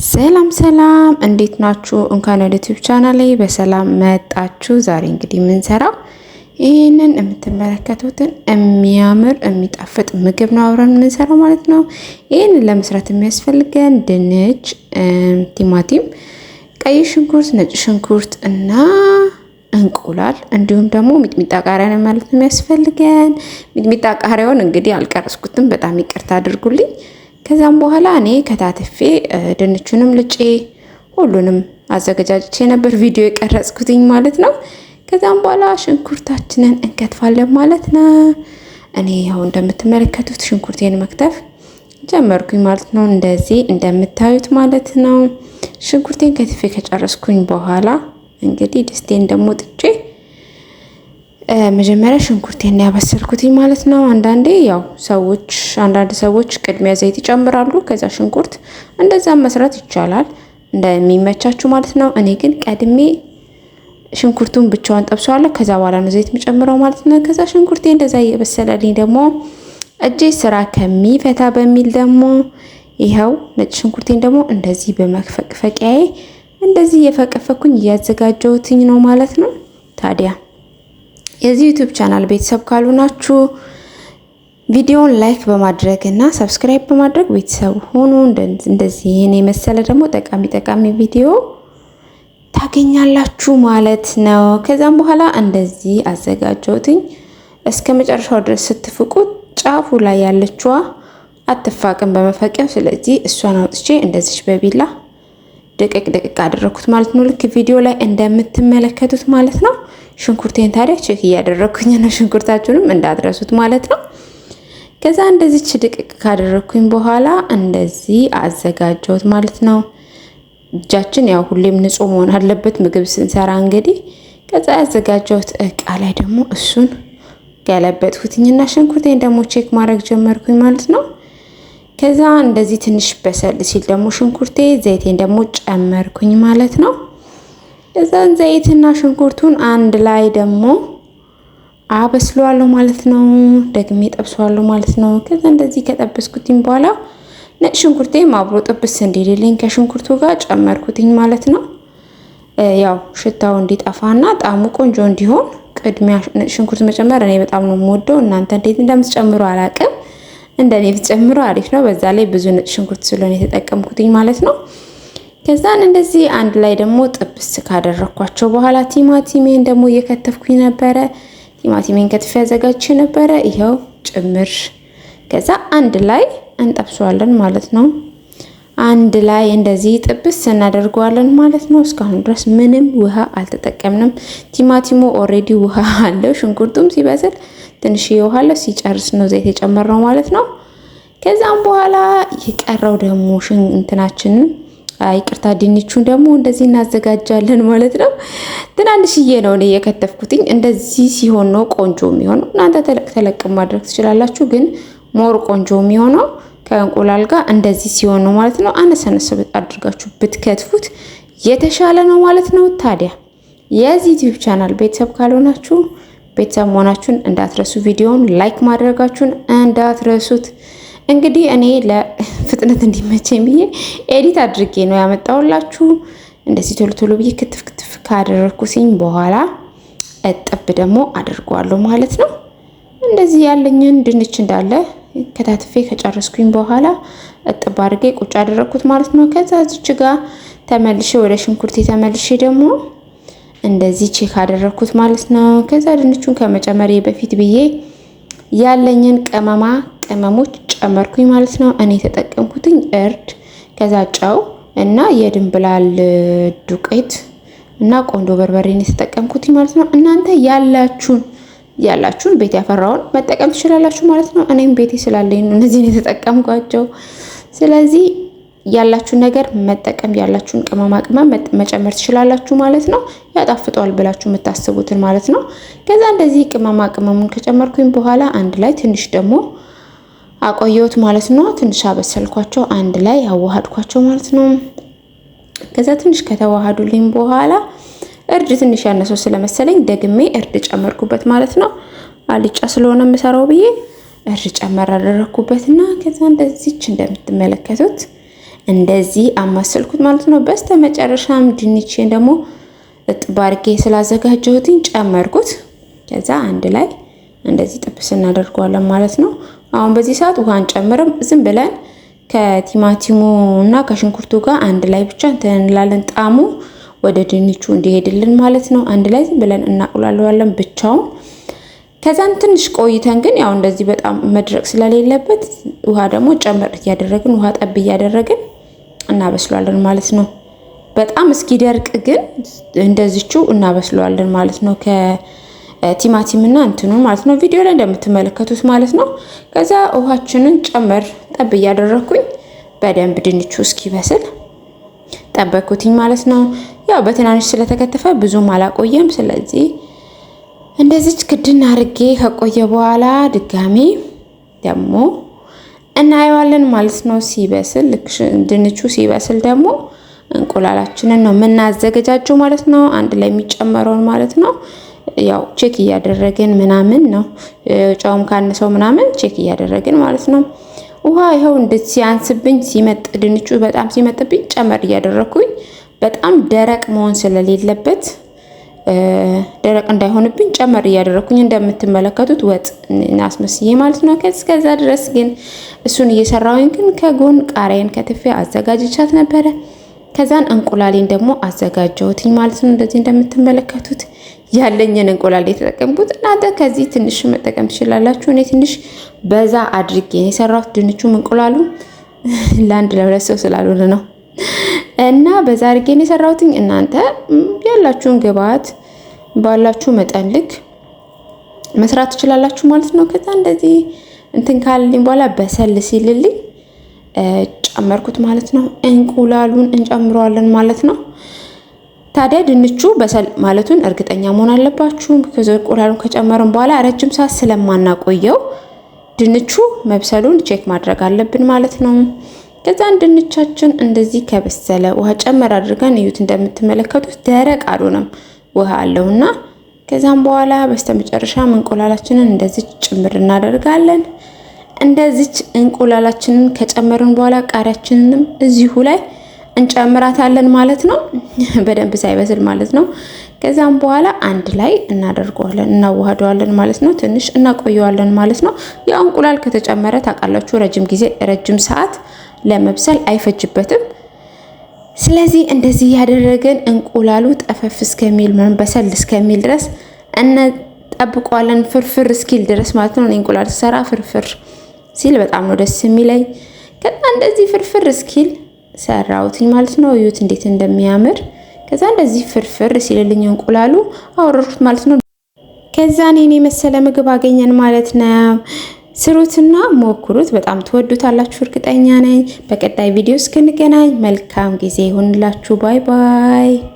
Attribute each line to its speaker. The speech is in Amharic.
Speaker 1: ሰላም ሰላም፣ እንዴት ናችሁ? እንኳን ወደ ዩቲዩብ ቻናሌ በሰላም መጣችሁ። ዛሬ እንግዲህ የምንሰራው ይህንን የምትመለከቱትን የሚያምር የሚጣፍጥ ምግብ ነው አብረን የምንሰራው ማለት ነው። ይህንን ለመስራት የሚያስፈልገን ድንች፣ ቲማቲም፣ ቀይ ሽንኩርት፣ ነጭ ሽንኩርት እና እንቁላል እንዲሁም ደግሞ ሚጥሚጣ ቃሪያ ነው ማለት ነው የሚያስፈልገን። ሚጥሚጣ ቃሪያውን እንግዲህ አልቀረጽኩትም፣ በጣም ይቅርታ አድርጉልኝ። ከዛም በኋላ እኔ ከታትፌ ድንቹንም ልጬ ሁሉንም አዘገጃጅቼ ነበር ቪዲዮ የቀረጽኩትኝ ማለት ነው። ከዛም በኋላ ሽንኩርታችንን እንከትፋለን ማለት ነው። እኔ ያው እንደምትመለከቱት ሽንኩርቴን መክተፍ ጀመርኩኝ ማለት ነው። እንደዚህ እንደምታዩት ማለት ነው። ሽንኩርቴን ከትፌ ከጨረስኩኝ በኋላ እንግዲህ ድስቴን ደግሞ ጥጬ መጀመሪያ ሽንኩርቴን ያበሰልኩትኝ ማለት ነው። አንዳንዴ ያው ሰዎች አንዳንድ ሰዎች ቅድሚያ ዘይት ይጨምራሉ፣ ከዛ ሽንኩርት፣ እንደዛም መስራት ይቻላል እንደሚመቻችሁ ማለት ነው። እኔ ግን ቀድሜ ሽንኩርቱን ብቻዋን ጠብሰዋለሁ። ከዛ በኋላ ነው ዘይት የምጨምረው ማለት ነው። ከዛ ሽንኩርቴ እንደዛ እየበሰለልኝ ደግሞ እጄ ስራ ከሚፈታ በሚል ደግሞ ይኸው ነጭ ሽንኩርቴን ደግሞ እንደዚህ በመፈቅፈቂያዬ እንደዚህ እየፈቀፈኩኝ እያዘጋጀሁትኝ ነው ማለት ነው። ታዲያ የዚህ ዩቲዩብ ቻናል ቤተሰብ ካልሆናችሁ ቪዲዮውን like በማድረግ እና subscribe በማድረግ ቤተሰብ ሆኑ። እንደዚህ ይህን የመሰለ ደግሞ ጠቃሚ ጠቃሚ ቪዲዮ ታገኛላችሁ ማለት ነው። ከዛም በኋላ እንደዚህ አዘጋጀሁትኝ። እስከ መጨረሻው ድረስ ስትፍቁት ጫፉ ላይ ያለችዋ አትፋቅም በመፈቂያው። ስለዚህ እሷን አውጥቼ እንደዚች በቢላ ደቀቅ ደቀቅ አደረኩት ማለት ነው። ልክ ቪዲዮ ላይ እንደምትመለከቱት ማለት ነው። ሽንኩርቴን ታዲያ check እያደረኩኝ ነው። ሽንኩርታችሁንም እንዳትረሱት ማለት ነው። ከዛ እንደዚች ድቅቅ ካደረኩኝ በኋላ እንደዚህ አዘጋጀሁት ማለት ነው። እጃችን ያው ሁሌም ንጹህ መሆን አለበት ምግብ ስንሰራ እንግዲህ። ከዛ ያዘጋጀሁት እቃ ላይ ደግሞ እሱን ገለበጥኩትኝና ሽንኩርቴን ደግሞ check ማድረግ ጀመርኩኝ ማለት ነው። ከዛ እንደዚህ ትንሽ በሰል ሲል ደግሞ ሽንኩርቴ ዘይቴን ደግሞ ጨመርኩኝ ማለት ነው። ከዛን ዘይትና ሽንኩርቱን አንድ ላይ ደግሞ አበስለዋለሁ ማለት ነው። ደግሜ ጠብሰዋለሁ ማለት ነው። ከዛ እንደዚህ ከጠበስኩትኝ በኋላ ነጭ ሽንኩርቴም አብሮ ጥብስ እንዲልልኝ ከሽንኩርቱ ጋር ጨመርኩትኝ ማለት ነው። ያው ሽታው እንዲጠፋና ጣዕሙ ቆንጆ እንዲሆን ቅድሚያ ነጭ ሽንኩርት መጨመር እኔ በጣም ነው የምወደው። እናንተ እንዴት እንደምትጨምሩ አላቅም። እንደኔ ብትጨምሩ አሪፍ ነው። በዛ ላይ ብዙ ነጭ ሽንኩርት ስለሆነ የተጠቀምኩትኝ ማለት ነው። ከዛን እንደዚህ አንድ ላይ ደግሞ ጥብስ ካደረኳቸው በኋላ ቲማቲሜን ደግሞ እየከተፍኩኝ ነበረ። ቲማቲሜን ከትፌ አዘጋጅቼ ነበረ። ይኸው ጭምር ከዛ አንድ ላይ እንጠብሰዋለን ማለት ነው። አንድ ላይ እንደዚህ ጥብስ እናደርገዋለን ማለት ነው። እስካሁን ድረስ ምንም ውሃ አልተጠቀምንም። ቲማቲሙ already ውሃ አለው። ሽንኩርቱም ሲበስል ትንሽ ውሃ አለው። ሲጨርስ ነው ዘይት የጨመርነው ማለት ነው። ከዛም በኋላ የቀረው ደግሞ እንትናችንን፣ ይቅርታ፣ ድንቹን ደግሞ እንደዚህ እናዘጋጃለን ማለት ነው። ትናንሽዬ ነው እኔ የከተፍኩትኝ። እንደዚህ ሲሆን ነው ቆንጆ የሚሆነው። እናንተ ተለቅ ተለቅ ማድረግ ትችላላችሁ፣ ግን more ቆንጆ የሚሆነው ከእንቁላል ጋር እንደዚህ ሲሆን ነው ማለት ነው። አነስ አነስ አድርጋችሁ ብትከትፉት የተሻለ ነው ማለት ነው። ታዲያ የዚህ ዩቲዩብ ቻናል ቤተሰብ ካልሆናችሁ ቤተሰብ መሆናችሁን እንዳትረሱ፣ ቪዲዮውን like ማድረጋችሁን እንዳትረሱት። እንግዲህ እኔ ለፍጥነት እንዲመቸኝ ብዬ edit አድርጌ ነው ያመጣሁላችሁ። እንደዚህ ቶሎ ቶሎ ብዬ ክትፍ ክትፍ ካደረግኩትኝ በኋላ እጥብ ደግሞ አድርገዋለሁ ማለት ነው። እንደዚህ ያለኝን ድንች እንዳለ ከታትፌ ከጨረስኩኝ በኋላ እጥብ አድርጌ ቁጭ አደረግኩት ማለት ነው። ከዛ እዚች ጋር ተመልሼ ወደ ሽንኩርቴ ተመልሼ ደግሞ እንደዚህ check አደረግኩት ማለት ነው። ከዛ ድንቹን ከመጨመሬ በፊት ብዬ ያለኝን ቅመማ ቅመሞች ጨመርኩኝ ማለት ነው። እኔ የተጠቀምኩትኝ እርድ፣ ከዛ ጨው እና የድንብላል ዱቄት እና ቆንዶ በርበሬን የተጠቀምኩትኝ ማለት ነው። እናንተ ያላችሁን ቤት ያፈራውን መጠቀም ትችላላችሁ ማለት ነው። እኔም ቤቴ ስላለኝ ነው እነዚህን የተጠቀምኳቸው። ስለዚህ ያላችሁን ነገር መጠቀም፣ ያላችሁን ቅመማ ቅመም መጨመር ትችላላችሁ ማለት ነው። ያጣፍጠዋል ብላችሁ የምታስቡትን ማለት ነው። ከዛ እንደዚህ ቅመማ ቅመሙን ከጨመርኩኝ በኋላ አንድ ላይ ትንሽ ደግሞ አቆየሁት ማለት ነው። ትንሽ አበሰልኳቸው፣ አንድ ላይ አዋሃድኳቸው ማለት ነው። ከዛ ትንሽ ከተዋሃዱልኝ በኋላ እርድ ትንሽ ያነሰው ስለመሰለኝ ደግሜ እርድ ጨመርኩበት ማለት ነው። አልጫ ስለሆነ የምሰራው ብዬ እርድ ጨመር አደረግኩበትና ከዛ እንደዚች እንደምትመለከቱት እንደዚህ አማሰልኩት ማለት ነው። በስተመጨረሻም ድንቼን ደግሞ እጥብ አድርጌ ስላዘጋጀሁትኝ ጨመርኩት። ከዛ አንድ ላይ እንደዚህ ጥብስ እናደርገዋለን ማለት ነው። አሁን በዚህ ሰዓት ውሃ አንጨምርም። ዝም ብለን ከቲማቲሙ እና ከሽንኩርቱ ጋር አንድ ላይ ብቻ እንትን እንላለን። ጣሙ ወደ ድንቹ እንዲሄድልን ማለት ነው። አንድ ላይ ዝም ብለን እናቁላለዋለን ብቻውን። ከዛን ትንሽ ቆይተን ግን ያው እንደዚህ በጣም መድረቅ ስለሌለበት ውሃ ደግሞ ጨመር እያደረግን ውሃ ጠብ እያደረግን እናበስለዋለን ማለት ነው። በጣም እስኪደርቅ ግን እንደዚችው እናበስለዋለን ማለት ነው። ከቲማቲም እና እንትኑ ማለት ነው፣ ቪዲዮ ላይ እንደምትመለከቱት ማለት ነው። ከዛ ውሃችንን ጨመር ጠብ እያደረግኩኝ በደንብ ድንቹ እስኪበስል ጠበቅኩትኝ ማለት ነው። ያው በትናንሽ ስለተከተፈ ብዙም አላቆየም። ስለዚህ እንደዚች ክድን አድርጌ ከቆየ በኋላ ድጋሜ ደግሞ እናየዋለን ማለት ነው። ሲበስል ልክ ድንቹ ሲበስል ደግሞ እንቁላላችንን ነው የምናዘገጃጀው ማለት ነው። አንድ ላይ የሚጨመረውን ማለት ነው። ያው check እያደረግን ምናምን ነው፣ ጨውም ካነሰው ምናምን check እያደረግን ማለት ነው። ውሃ ይኸው እንደዚህ ሲያንስብኝ፣ ሲመጥ ድንቹ በጣም ሲመጥብኝ ጨመር እያደረግኩኝ፣ በጣም ደረቅ መሆን ስለሌለበት ደረቅ እንዳይሆንብኝ ጨመር እያደረግኩኝ እንደምትመለከቱት ወጥ አስመስዬ ማለት ነው። ከዛ ድረስ ግን እሱን እየሰራሁኝ ግን ከጎን ቃሪያን ከትፌ አዘጋጅቻት ነበረ። ከዛን እንቁላሌን ደግሞ አዘጋጀሁትኝ ማለት ነው። እንደዚህ እንደምትመለከቱት ያለኝን እንቁላል የተጠቀምኩት። እናንተ ከዚህ ትንሽ መጠቀም ትችላላችሁ። እኔ ትንሽ በዛ አድርጌ የሰራሁት ድንቹም እንቁላሉ ለአንድ ለሁለት ሰው ስላልሆነ ነው እና በዛ አድርጌ የሰራሁትኝ። እናንተ ያላችሁን ግብአት ባላችሁ መጠን ልክ መስራት ትችላላችሁ ማለት ነው። ከዛ እንደዚህ እንትን ካልልኝ በኋላ በሰል ሲልልኝ ጨመርኩት ማለት ነው። እንቁላሉን እንጨምረዋለን ማለት ነው። ታዲያ ድንቹ በሰል ማለቱን እርግጠኛ መሆን አለባችሁ። ከዚ እንቁላሉን ከጨመርን በኋላ ረጅም ሰዓት ስለማናቆየው ድንቹ መብሰሉን check ማድረግ አለብን ማለት ነው። ከዛን ድንቻችን እንደዚህ ከበሰለ ውሃ ጨመር አድርገን እዩት። እንደምትመለከቱት ደረቅ አልሆነም፣ ውሃ አለውና ከዛም በኋላ በስተመጨረሻም እንቁላላችንን እንደዚህ ጭምር እናደርጋለን። እንደዚች እንቁላላችንን ከጨመርን በኋላ ቃሪያችንንም እዚሁ ላይ እንጨምራታለን ማለት ነው። በደንብ ሳይበስል ማለት ነው። ከዛም በኋላ አንድ ላይ እናደርገዋለን፣ እናዋህደዋለን ማለት ነው። ትንሽ እናቆየዋለን ማለት ነው። ያው እንቁላል ከተጨመረ ታውቃላችሁ ረጅም ጊዜ ረጅም ሰዓት ለመብሰል አይፈጅበትም። ስለዚህ እንደዚህ ያደረግን እንቁላሉ ጠፈፍ እስከሚል በሰል እስከሚል ድረስ እንጠብቀዋለን፣ ፍርፍር እስኪል ድረስ ማለት ነው። እንቁላል ስሰራ ፍርፍር ሲል በጣም ነው ደስ የሚለኝ። ከዛ እንደዚህ ፍርፍር እስኪል ሰራሁትኝ ማለት ነው። እዩት እንዴት እንደሚያምር። ከዛ እንደዚህ ፍርፍር ሲልልኝ እንቁላሉ አወረድኩት ማለት ነው። ከዛ እኔን የመሰለ ምግብ አገኘን ማለት ነው። ስሩትና ሞክሩት፣ በጣም ትወዱታላችሁ እርግጠኛ ነኝ። በቀጣይ ቪዲዮ እስክንገናኝ መልካም ጊዜ ይሁንላችሁ። Bye bye።